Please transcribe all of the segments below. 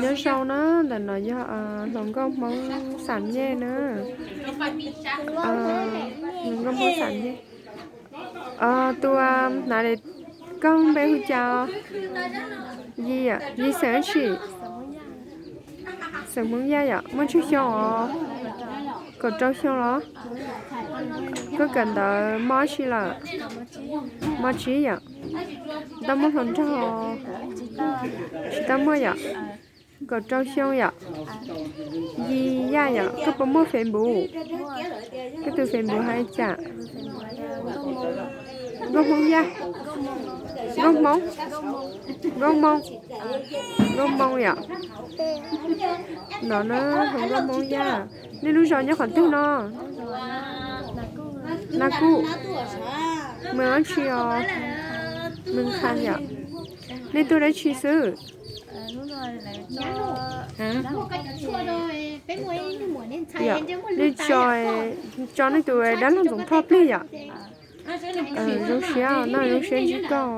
Nyob zoo na, ntawm no yog hluas nkauj Hmoob xam nyej na. Hluas nkauj Hmoob xam nyej. Tus hnav, koj npe hu cas? Yis, yis xeem dab tsi? Xeem Hmoob Yaj yom, muaj tsawg xyoo os? Kaum rau xyoo los? Koj kawm ntawv mos dab tsi lawm? Mos tsib yom. Tau muaj hluas nraug? Tsis tau muaj yom. Kaum rau xyoo yom. Yis Yaj yom, koj puas muaj Facebook? Koj tus Facebook hais li cas? Nkauj Hmoob Yaj. Nkauj Hmoob. Nkauj Hmoob. Nkauj Hmoob yom. No na, hu Nkauj Hmoob Yaj. Nej lub zos nyob qhov twg no? Na Kuj. Mus dab tsi os? Mus Khas yom. Nej tuaj dab tsi xwb? Nej tso, tso nej tus dab laug Ntxoov Thoj plig yom. Zoo siab no, zoo siab ntsib koj.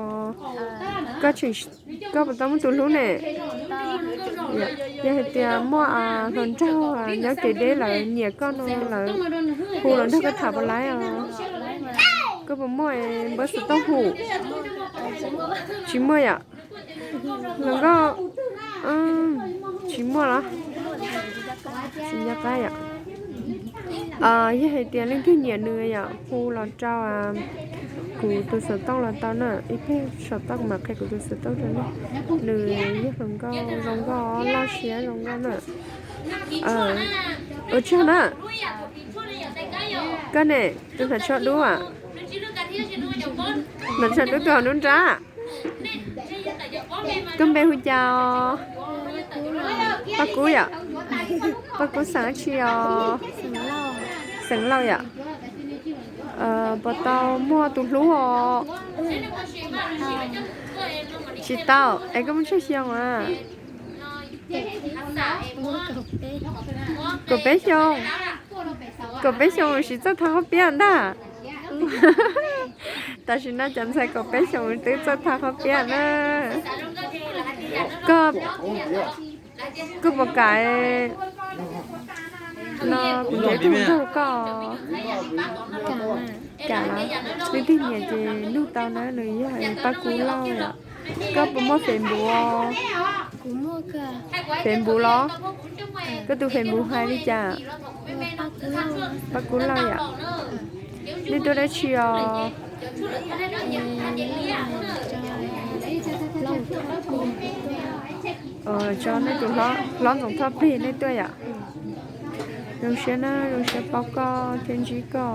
Koj tseem, koj puas tau muaj tus hlub ne? Yog hais tias muaj hluas nraug nyob kev deb lawv nyiam koj no lawv hu los nrog koj tham puas laib os? Koj puas muaj npawb xov tooj hu? Tsis muaj yom. Hluas nkauj, tsis muaj los? Tsis nco qab yom. Yog hais tias leej twg nyiam nws yom, hu los rau kuv tus xov tooj los tau na. Ib pliag saum toj kuv mam qhia kuv tus xov tooj rau nej. Nws yog hluas nkauj zoo nkauj, loj siab zoo nkauj na. Ua tsaug na. Koj ne, tus hnav tsho dub a? Hnav tsho dub tus hauv nruab nrab. Koj npe hu cas os? Paj Kub yom. Paj Kub xeem dab tsi os? Xeem Lauj yom. Puas tau muaj tus hlub os? Tsis tau. Es koj muaj tsawg xyoo a? Kaum peb xyoo. Kaum peb xyoo siv txawj thau hauv piab ntag. Tam sim no cov ntxhais kaum peb xyoos twb txawj thau hauv piab na. Koj, koj puas kam no kuv nrhiav ib tug nrog koj? Kam los? Leej twg nyiam ces nug tau na, nws yog Paj Kub Lauj yom. Koj puas muaj Facebook? Facebook los? Koj tus Facebook hais li cas? Paj Kub Lauj yom. Nej tuaj dab tsi os? Tso nej tus hlob Ntxoov Thoj plig nej tuaj yom. Zoo siab na, zoo siab paub koj thiab ntsib koj.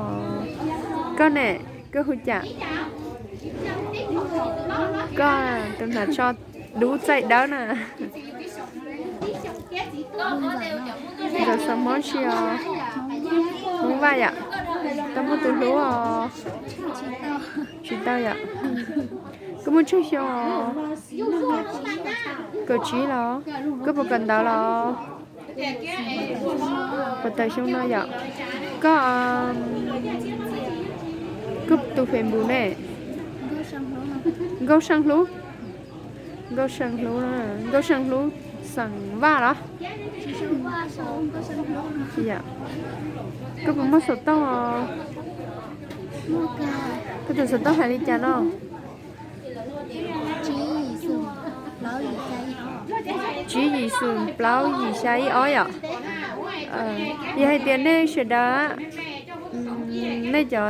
Koj ne, koj hu cas? Koj tus hnav tsho dub txaij dawb na. Ntxawm xav Hmoob tsi os? Hmoob Vaj yom. Tau muaj tus hlub os? Tsis tau yom. Koj muaj tsawg xyoo os? Kaum tsib los? Koj puas kawm ntawv los? Puas tawm xyoo no yom? Koj, koj tus Facebook ne? Nkauj Seej Hlub. Nkauj Seej Hlub, Nkauj Seej Hlub xeem Vaj los? Koj puas muaj xov tooj os? Koj tus xov tooj hais li cas no? Tsib yim xoom plaub yim xya ib ob yom. Yog hais tias nej sawv daws, nej cov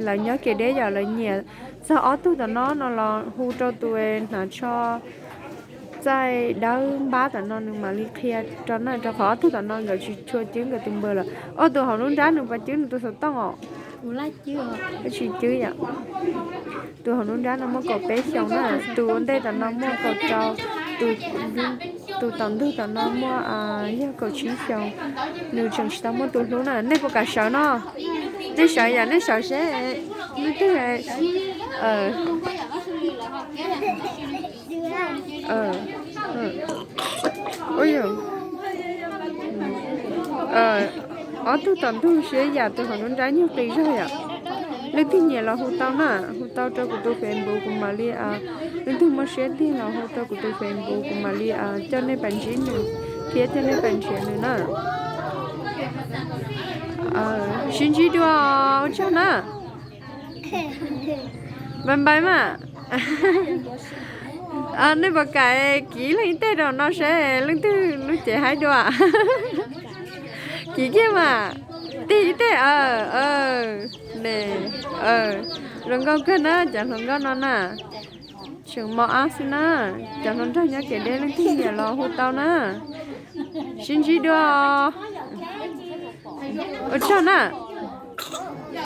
lawv nyob kev deb yom, lawv nyiam txog ob tug tom no no los hu rau tus hnav tsho txaij dawb npab tom no nws mam li qhia rau na, rau qhov ob tug tom no nkawd tsis tshua cwb nkawd tus npawg lawm. Ob tug hauv lub nrab nws puas cwb nws tus xov tooj os? Tsis cwb yom. Tus hauv lub nrab no muaj kaum peb xyoos na, tus ua ntej tom no muaj kaum rau, tus tom ntug tom no muaj, yog kaum tsib xyoos. Nws tseem tsis tau muaj tus hlub na. Nej puas kam sawv no? Nej sawv yom, nej sawv seb leej twg. Ob tug tom ntug siab yam tus hauv lub nrab nyuag qis zog yom. Leej twg nyiam los hu tau na, hu tau rau kuv tus Facebook kuv mam li, leej twg muaj siab tiag los hu rau kuv tus Facebook kuv mam li coj nej pais ntsib nws thiab coj nej pais nrhiav nws na. Sib ntsib dua, ua tsaug na. Bye bye mas. Nej puas kam kiv leej ib teg rau no seb leej twg lub cev haib dua? Kiv kiag mas. Tig ib teg. Ne, zoo nkauj kawg na cov hluas nkauj no na. Tseem mos ab xwb na. Cov hluas nraug nyob kev deb leej twg nyiam los hu tau na. Sib ntsib dua. Ua tsaug na.